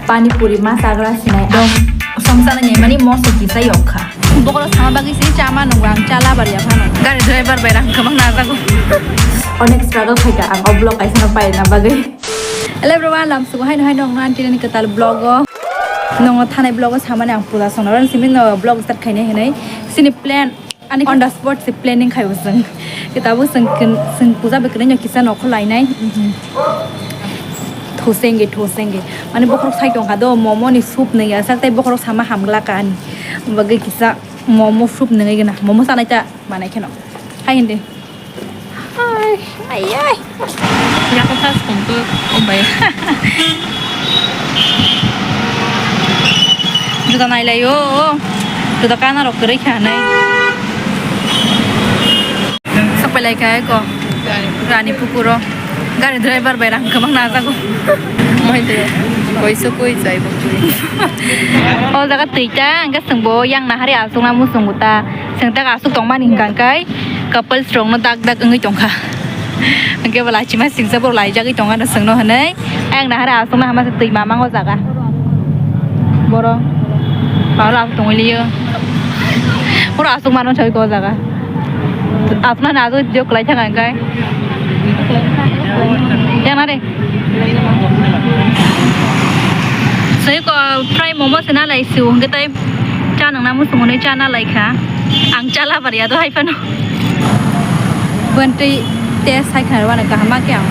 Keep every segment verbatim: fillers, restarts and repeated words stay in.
Pani puri ma chagra sinai. Dong. Som chana ni mani moso kisa yok kha. Bokhorok sama bagwi se chama nung ang chala bar ya phano. Gari driver bai rang kwbang na jago. Onek struggle khai ka ang o vlog kaisa no pai na bagwi. Hello everyone, lam sugo haino haino ang nanti ni kwtal vlog o. Nongo thanai vlog o samani ang puja songna ron simi no vlog start khainai hinai. Sini plan. Ani on the spot se planning khai bo chwng. Ke tabuk chwng kin-, chwng puja bai kwrwino kisa nokho lainai. Mhm. Thosengge, thosengge. Mane bokhorok sai tongkha do, momo ni soup nungya sak tei bokhorok sama hamgla ka ani. Bagwi kisa momo soup nungwi gana. Momo sanai ta manai kheno. Hai hindi. Hai, ai, ai. Yakho sa songkhe, o bai. Juda nailaio, juda kana rok kwrwi kha nai. Sok pai lai kha eko. Rani pukuro. Gari driver bai rang kwbang na jago. Mai de. Koiso koi jai bo koi. O jaga twi ta, hwnkhe chwng bo yang nahari aswk na muchungo ta. Chwng tak aswk tongmani hwnkha hwnkhe. Couples rokno dak dak wngwi tongkha. Hwnkhe bo lachima singsa borok laijagwi tongkha no chwngno hwnwi. Ayang nahari aswkno hama se twi mamang o jaga. Borok. Aro aswk tongwi liyo. Borok aswk mano chai ko jaga. Aswkno hwnwi aswk video kwlai thangkha hwnkhe. Yang nare. Soi ko fry momo se na lai su hwnkhe tai cha nang na muchung hwnwi cha na lai kha. Ang cha labar ya do hai phano. Bwntwi test hai kha wano kaham ma khe ang.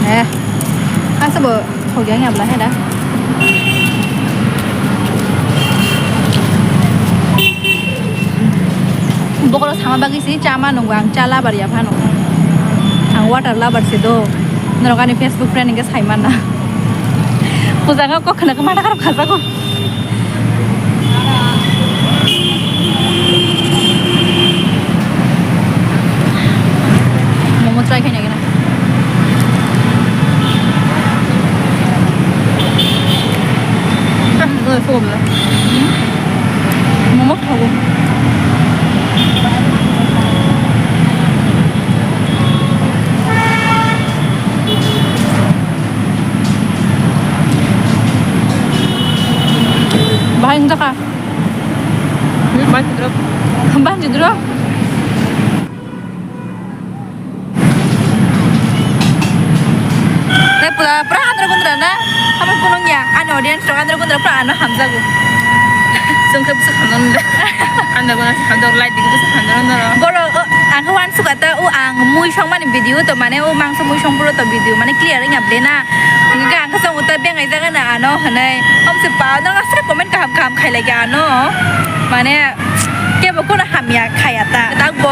Eh. Asa bo. Thok yang ya bla heda. Bokhorok sama bagwi si chama nunggo ang cha labar ya phano. Ang water labar se do. Norok ani Facebook friend hwnkhe sai mana. Puja kok khna khe mata kharap khajago. Momo try khaina gana. Momo thogo. Bahai wngjakha. Bahai wngjakha. Tei pura, pura andro gundra na? Abo kunung ya, ani audience rok andro gundra pura ano hamjago. Chwng khe bwswk hamjaknai. Andro gundra hamjak, light digi bwswk hamjaknai norok. Borok, o, ang khe uansukha ta, o ang mui songmani video to, mane o mangso mui songphuru to video, mane clear wngya ble na. Hingke ang khe chwng uta bengai jaga na ano hinui. Omse pa, nang aswk comment kaham kaham khailai kha ano. Mane, Kebo kono hamya khaya ta. Takbo,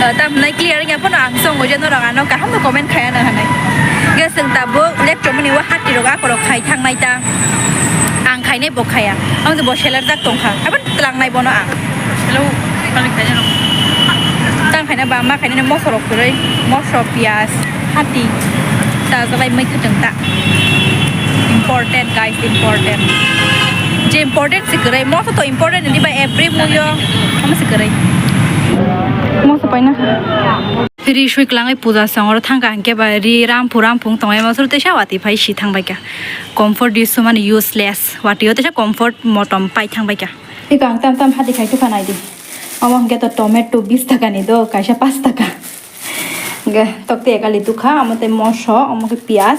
eh, tamhinai clear wngya phano ang chongo je norok ano kaham no comment khaya nang hinui. Hingke chwng tabuk lecture mani o hati rok akorok khai thangnai ta. Ang khainai bo khaya. Ang bo selar jak tongkha. Aboni twlangnai bono ang. Hello, kani khaina rok. Tang khaina ba ma khaina moso rok kwrwi. Moso, piyaj. Hati. Ta jabai mai khwtwng ta. Important, guys, important. Je important se kwrwi. Moso to important ni ba every muyo. Omo se kwrwi. Moso paina. Ri sui kwlangwi puja song oro thangkha hwnkhe ba ri ramphung ramphung tongo. Emo soro teisa watwi phai si thangbaikha. Comfort use mani useless. Watwi o teisa comfort motom pai thangbaikha. Iko ang tam tam hati khai thukha naidi. Omo hwnkhe to tomato bis taka ni do, kaisa pas taka. Hwnkhe tokte ekali tukha, omo tei moso, omo khe piyaj,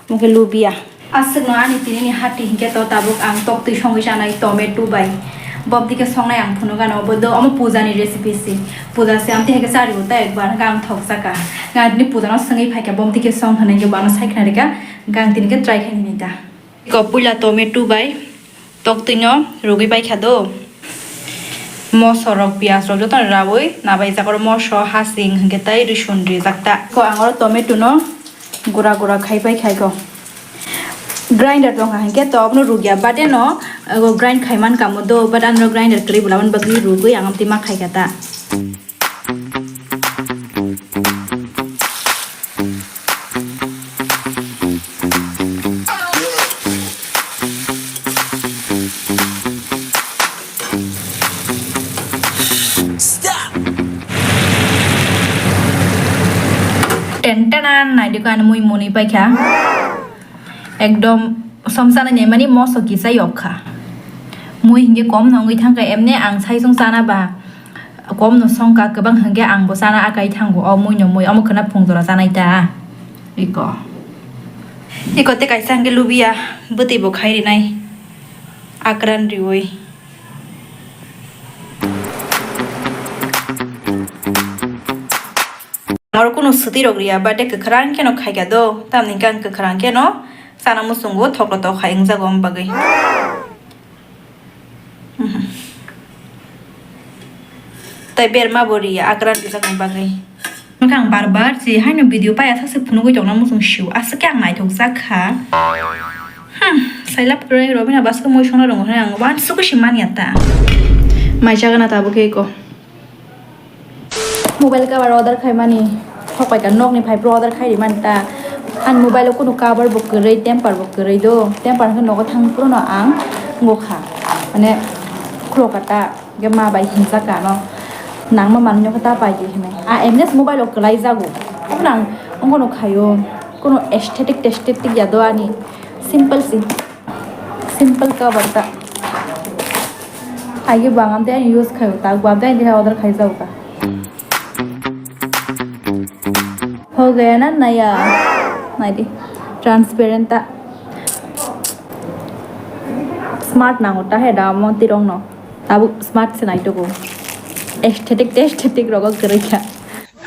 omo khe lubia. Aswkno ani tini ni hati hwnkhe to tabuk ang toktwi songwi chanai tomato bai. Bobdi khe songnai ang phunukgano, obo do, omo puja ni recipe se. Puja se amtwi hai khe chari bo tei ekbar hwnkhe ang thok chakha. Hwnkhe ang tini puja no swngwi phaikha, bobdi khe song hinui khe bo ano sai khna rikha, hwnkhe ang tini khe try khai nai ta. Iko puila tomato bai toktwino rwgwi paikha do. Moso rok, piyaj rok jotono raui nabaijak, oro moso, hasing hwnkhe tei rwsong rijak ta. Ko ang oro tomato no gura gura khai paikha iko. Grinder tongkha hwnkhe to abono rwgya, but eno grind khai mankha mo do, but ano grinder kwrwi bo, aboni bagwi rwgwi ang amtwi ma khaikha ta. Ten tanan, naidi ko ani mui muni paikha. Ekdom somsana ni mani moso kisa yok kha. Mui hinge kom nongwi thangkha, emne ang saisung sana ba kom no songkha, kwbang hinge ang bo sana akai thango o mui no mui, omo khwna phung jora chanai ta. Iko. Iko te kaisa hinge lubia, bwtwi bo khai rinai. Akran riwi. Aro kunu swtwi rok riya, birthday kwkhwrang kheno khaikha do, tamni hwnkhe ang kwkhwrang kheno sana muchungo thoklo tok khai wngjago, omo bagwi. Mhm. Tai berma bo riya, akran rijakni bagwi. Wngkha ang bar bar si haino video paya sakse phunugwi tongna muchung sio, aswk khe ang naithok jak kha. Hmm, sailap kwrwi Robina baskhe mui songna rongo hwnwi ang uansukgwi si manya ta. Mai chagana tabuk khe eko. Mobile cover order khaimani thokpaikha, nokni phai phuru order khai rimani ta. Ani mobile o kunu cover bo kwrwi, temper bo kwrwi do. Temper hwnkhe nogo thang phuru no ang wngkha. Mane khulokha ta, hwnkhe ma bai hinjakha ano. Nangma manwi no khe ta paidi hinwi. A M S mobile o kwlai jago. Obono ang wngkha no khaio. Kunu aesthetic testhetic ya do ani. Simple si. Simple cover ta. Aigi bangam de ani use khayo ta, bangam de ani order khai jago ta. Ho gaya na naya. Nai di. Transparent ta. Smart nango ta he da mo tirong no. Tabuk smart se nai tugo. Aesthetic, aesthetic rogo kwrwi kha.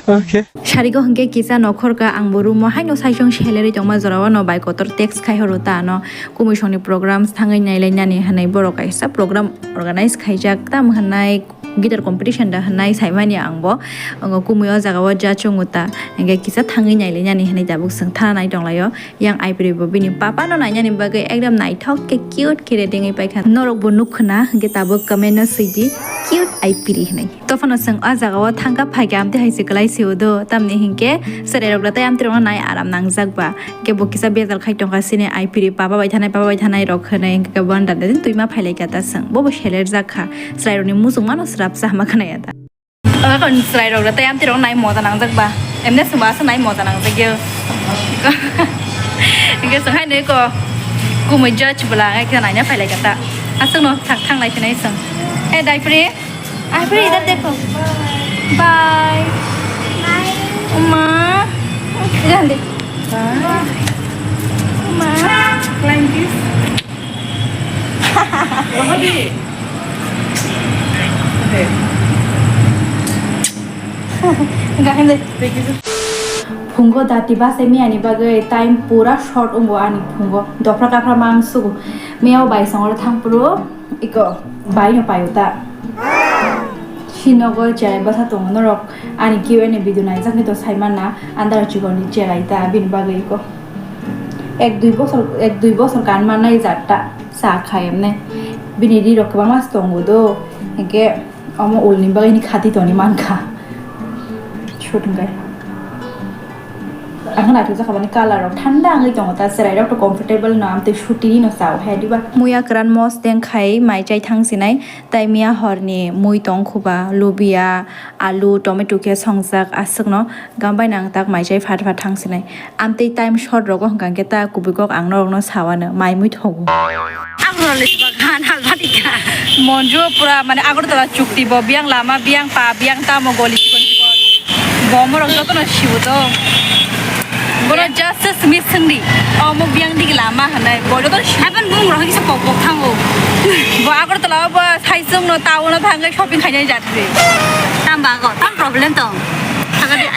Okay. Sarigo hwnkhe kisa nokhorka, ang bo room o haino saisong selerwi tongma jorao no bai kotor text khai horo ta ano, kumui songni programs thangwi nailainani hwnwi borok kaisa program organize khaijak tam hwnai, guitar competition da hwnai saimani ang bo, wngo kumui o jaga o ja chungo ta, hwnkhe kisa thangwi nailainani hwnwi tabuk chwng thana nai tonglaio. Yang aipiri bo bini papa no nainani bagwi ekdam naithok khe cute khe ready wngwi paikha. Norok bo nukkha na, hwnkhe tabuk comment no swidi, cute aipiri hinwi. Tophano chwng o jaga o thangkha phaikha, amtwi hai se kwlai se o do, tamni hinkhe chwrai rok da tei amtwi rok no nai aram nangjak ba. Hwnkhe bo kisa bejal khai tongkha sini aipiri papa bai thanai, papa bai thanai rok hinwi, hwnkhe bo da twima phailaikha ta chwng. Bo bo seler jak kha, chwrai rok ni muchung mano swrapsa hama khwnaya ta. Akon chwrai rok tei amtwi rok nai moja nangjak ba. Emne swngba aswk nai moja nangjak yo. Hingke swng hai nui ko kumui judge bwla ngai khe naina phai lai kha ta. Aswk no thang thang lai phinai swng. Hey, Daipri. Daipri, idhar dekho. Bye. Bye. Uma. Idhar dekh. Bye. Uma. Flying kiss. Wahabi. Okay. Gaham de. Thank you. Phungo dati base miyani bagwi time pura short wngo ani phungo. Dophra kaphra mang sugo. Miya o bai songora thang puro iko bai no payo ta. Sinogo cherai bwsa tongo norok ani Q and A video naijak ni to sai manna andar chikon ni cherai ta bini bagwi iko. Ek dui bosor, ek dui bosor kan manai jat ta sa khai emne. Bini ri rok kwbangma se tongo do. Hingke omo ulni bagwi ni khati toni mankha. Shoot hingke. Ang naithok jakha bani colour rok thanda wngwi tongo ta, cherai rok to comfortable no, amtwi suti no sao hai diba. Muya kwran mosteng khai mai chai thang sinai. Tai miya horni mui tong khuba, lubia, alu, tomato khe songjak aswkno gambai nang tak mai chai phat phat thang sinai. Amtwi time short rogo hwnkha khe ta kubui kok ang norokno sawano mai mui thogo. Ang role sibak han hal bani kha. Monjo pura mane Agartala chukti bo biyang lama biyang pa biyang tamo goli chikon chikon. Bomorok jotono sibo do. Bono just just miss sengdi. Omo biyang digi lama hanai. Bo jotono si- Haban bung rohok kisa pok pok thango. Bo Agartala o bo saisung no town o thangwi shopping khainai jatri. Tamba go, tam problem tong.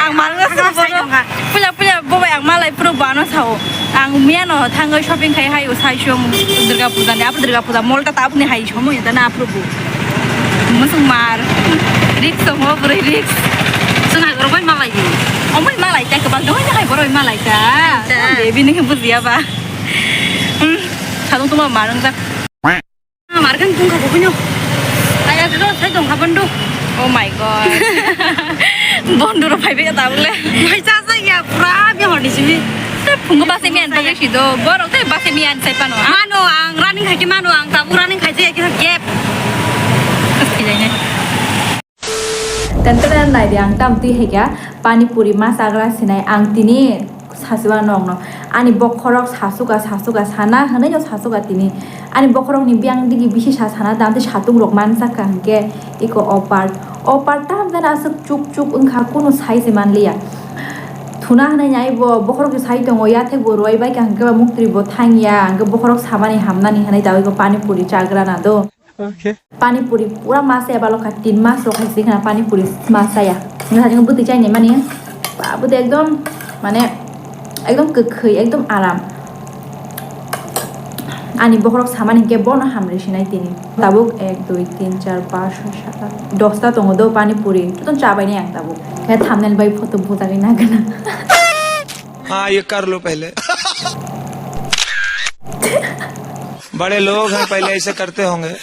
Ang malai sung bono. Puila puila bo bai ang malai puro bano sao. Ang miya no thangwi shopping khai hai usai sung Durga Puja ni, apo Durga Puja mall ta tapni hai. Omo ya dana aphuru bu. Musung mar. Risk tong ho bwrwi risk. Suna gorok bai malai di. Omo malai ta kwbang dong hai borok malai ta. Ta. Baby ni bujiya ba. Hmm. Sadung tuma marang ta. Mar kan tungkha bo kunyo. Aya kro sai tongkha bondo. Oh my god. Bondo ro phai be ta bole. Mai cha cha ya pura bi hor di simi. Te phungo base miyan bagwi si do, borok te base miyan sai pano. Mano ang running khai ke mano ang tabuk running khai je kisa gap. Kas khai jai ne. Ten ten nai di ang tam twi hai kha pani puri ma chagra sinai ang tini sasiba nokno. Ani bokhorok sasuka sasuka sana hwnwi no sasuka tini. Ani bokhorokni biyang digi bisi sa sana dam tei satung rok mansak ka hwnkhe iko o part. O part tam jani aswk chuk chuk wngkha kunu sai se manliya. Thuna hwnwi nai bo bokhorok sai tongo yathek bo rwai bai ka hwnkhe ba muktri bo thangya hwnkhe bokhorok samani hamnani hwnwi dawi ko pani puri chagra na do. Okay. Pani puri pura masa ya balokha tin mas rok hai sikna pani puri masa ya. Nang hajeng bwtwi chai ni mani. Ba bwtwi ekdom mane ekdom kwkhwi ekdom aram. Ani bokhorok samani hwnkhe bono hamri sinai tini. Tabuk ek, dui, tin, char, panch, choi, sat, aat, dosta tongo do pani puri. Jotono chabai nai ang tabuk. Khe thumbnail bai photo bujagwi nang gana. हाँ, ये कर लो पहले। बड़े लोग हैं, पहले ऐसे करते होंगे।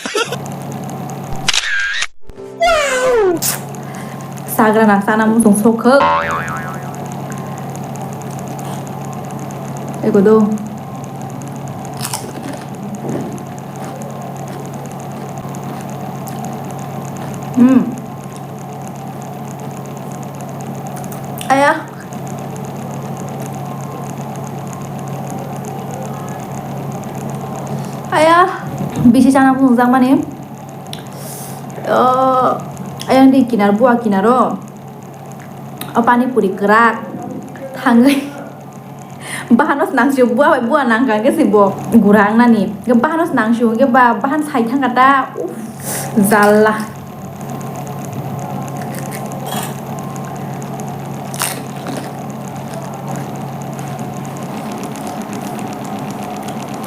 Sagra na sana musung sokhok. Ego do. Hmm. Aya. Aya. Bisi sana musung jak mani. Oh, ayang di kinar bua kinaro. O pani puri kwrak thangwi bahano nangsio bua bai bua nangkha hwnkhe se bo gura wngnani. Hwnkhe bahano nangsio hwnkhe ba bahan sai thangkha ta. Uff, jalla.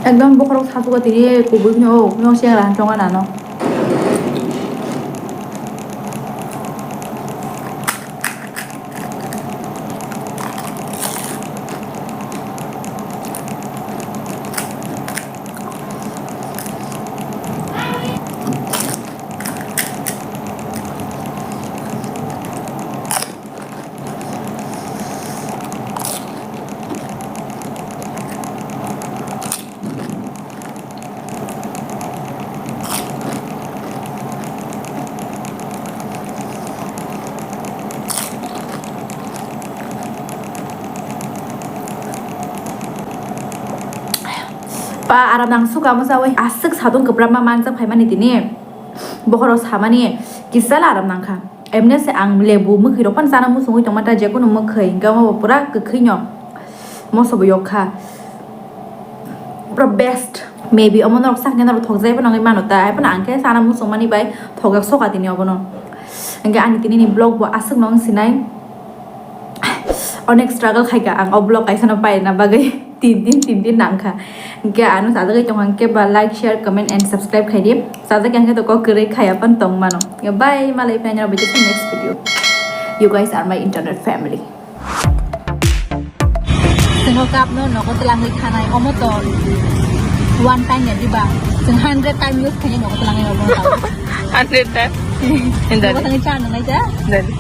Ekdom bokhorok sasuka tini kubui phano, phano se rang chonga nano. Pa aram nang suka musa oi aswk sadung kwbra ma manjak phaimani tini bokhorok samani kisa la aram nangkha. Emne se ang lebu mwkhwi rok phano chana muchungwi tongma ta, jekunu mwkhwi hwnkhe omo bo pura kwkhwino moso bo yok kha, pura best. Maybe omo norok sakni norok thokjai phano wngwi mano ta, hai phano ang khe chana muchungmani bai thokjak soka tini obono. Hwnkhe ani tini ni vlog bo aswk no wng sinai, onek struggle khai kha ang o vlog kaisa no paina bagwi. Tin din, tin din nangkha. Hwnkhe ano sajagwi tongkha hwnkhe ba like, share, comment and subscribe khai di. Sajagwi hwnkhe to kok kwrwi khaya pan tong mano. Bye, malai phai nang rw next video. You guys are my internet family. Chwng o cup no nogo twlangwi khanai, omo to one time ya diba? Chwng hundred time use khainai nogo twlangwi omo cup. Hundred time? Nogo twlangwi cha nangnai cha? Dali.